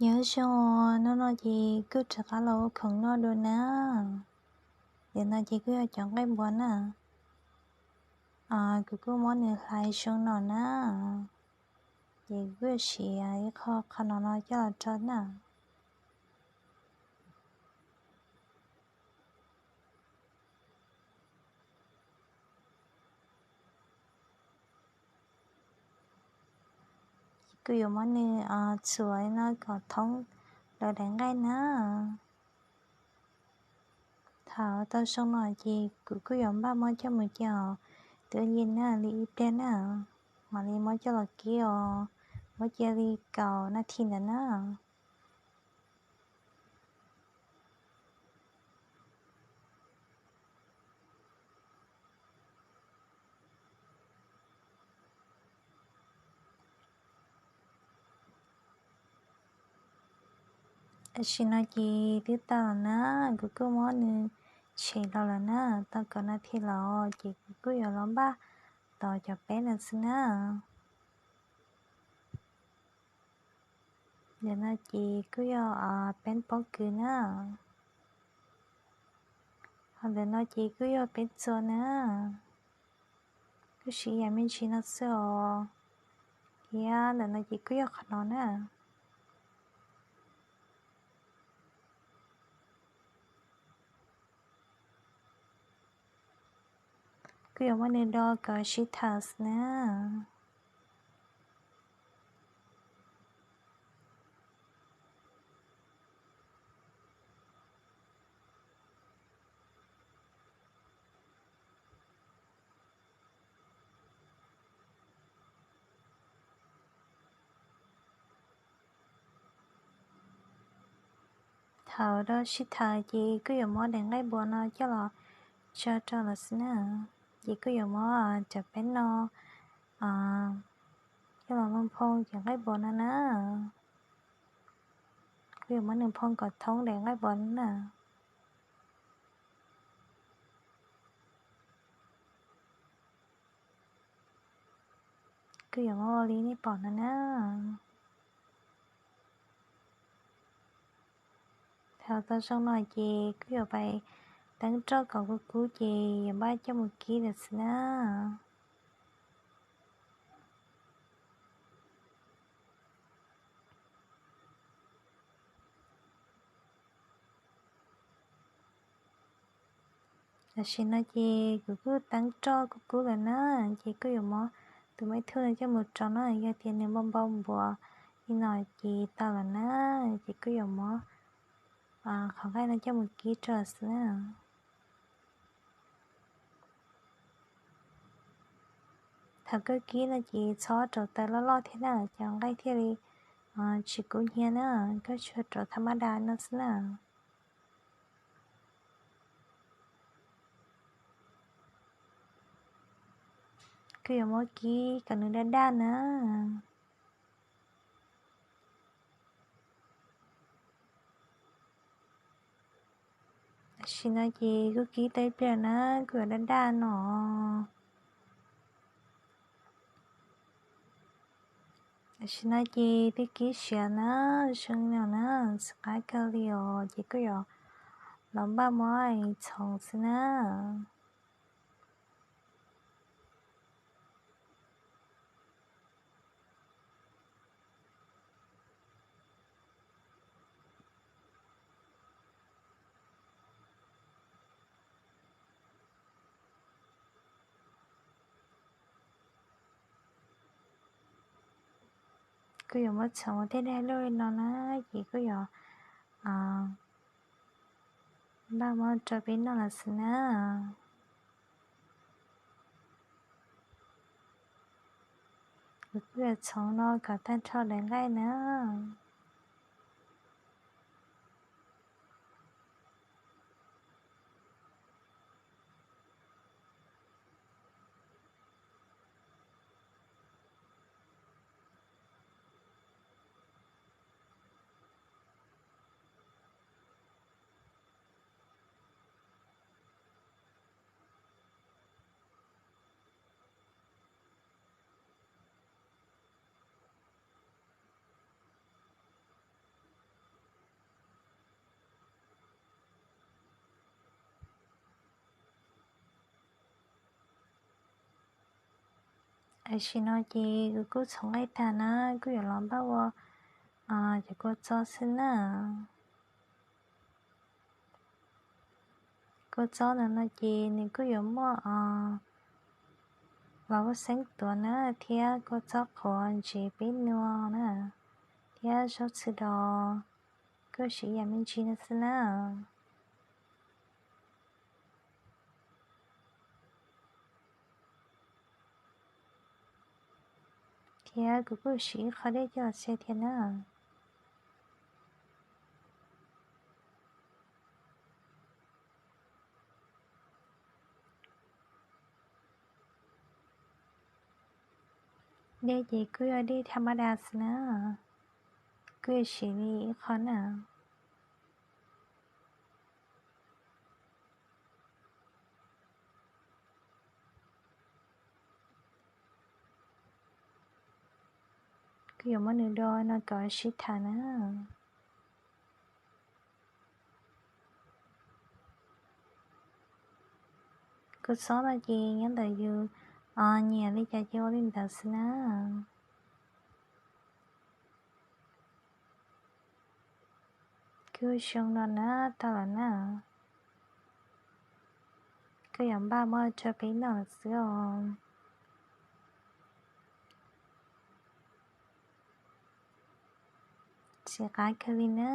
Nyob zoo, hnub no ces kuj rov qab los ua khoom noj dua na. Ntawm no ces kuj yog cov nqaij npua na. Kuv kuj muab nws hlais zoo no na. Ces kuv kuj siv ib qho qhov no no coj los rau na. Ces kuj yuav muab nws txhuam li no kom thoob lawv daim nqaij na. Thaum tau zoo no ces kuv kuj yuav npaj muab coj mus cia os, twb ncig na li ib pliag na, mam li muab coj los kib os, muab cia li kaum nas this ntawd na. Tam sim no ces twb tau lawm na, kuv kuj muab nws tshem los lawm na, tau kaum nas this los ces kuv kuj yuav los npaj tos cov peeb no xwb na. Ntawm no ces kuj yog peeb pob kws na. Ho ntawm no ces kuj yog peeb txua na. Kuj siv ib yam me ntsis no xwb os. Thiab ntawm no ces kuj yog qhov no na. Kuj yuav muab nws do kom sib thaws xwb na. Thaum do sib thaws ces kuj yuav muab daim nqaij npua no coj los tso rau los xwb na. Ces kuj yuav muab cov peeb no coj los nphoo cov nqaij npua no na. Kuj yuav muab nws nphoo kom thoob daim nqaij npua no na. Kuj yuav muab ua li nej pom no na. Thaum tau zoo no ces kuj yuav pais teeb roj kom kub kub ces yuav npaj coj mus kib lawm xwb na. Tam sim no ces kuv kuj teeb roj kub kub lawm na, ces kuj yuav muab tus maib thuj no coj mus rau na, yog tias nws npau npau npuav li no ces tau lawm na, ces kuj yuav muab qhov nqaij no coj mus kib rau xwb na. Thaum koj kib no ces txhob rauv taws loj loj thiab na, cov nqaij thiaj li tsis kub hnyiab na, koj tsuas rauv thaj mab da no xwb na. Kuj yuav muab kib kom nws daj daj na. Tam sim no ces kuj kib tau ib pliag na, kuj yuav daj daj no. Tam sim no ces twb kib siav na, zoo no na, xov qab kawg li os, ces kuj yuav los npaj muab txhoov xwb na. Kuj yuav muab txhoov tej daj loj li no na, ces kuj yuav npaj muab rau peb noj los xwb na. Kuv kuj yuav txhoov no kom tag nrho daim nqaij na. Tam sim no ces kuv kuj txhoov nqaij tag na, kuj yuav los npaj ua cov kua txob xwb na. Kua txob no no ces nws kuj yuav muaj los ua xeeb tuav na, thiab kua txob qhuav ntsev peb nua na, thiab zaub txhwb dos, kuj siv yam me ntsis no xwb na. Thiab kuv kuj siv ib qho dej coj los xaws thiab na. Dej ces kuj yog dej tha ma da xwb na, kuj yuav siv li ib qho na. Kuj yuav muab nws do no kom sib tham na. Kua txob no ces nyob ntawm yus nyiam li cas ces ua li ntawd xwb na. Kuj zoo no na, tau lawm na. Kuj yuav npaj muab rau peb noj lawm xwb os. Txiv qab kawg li na.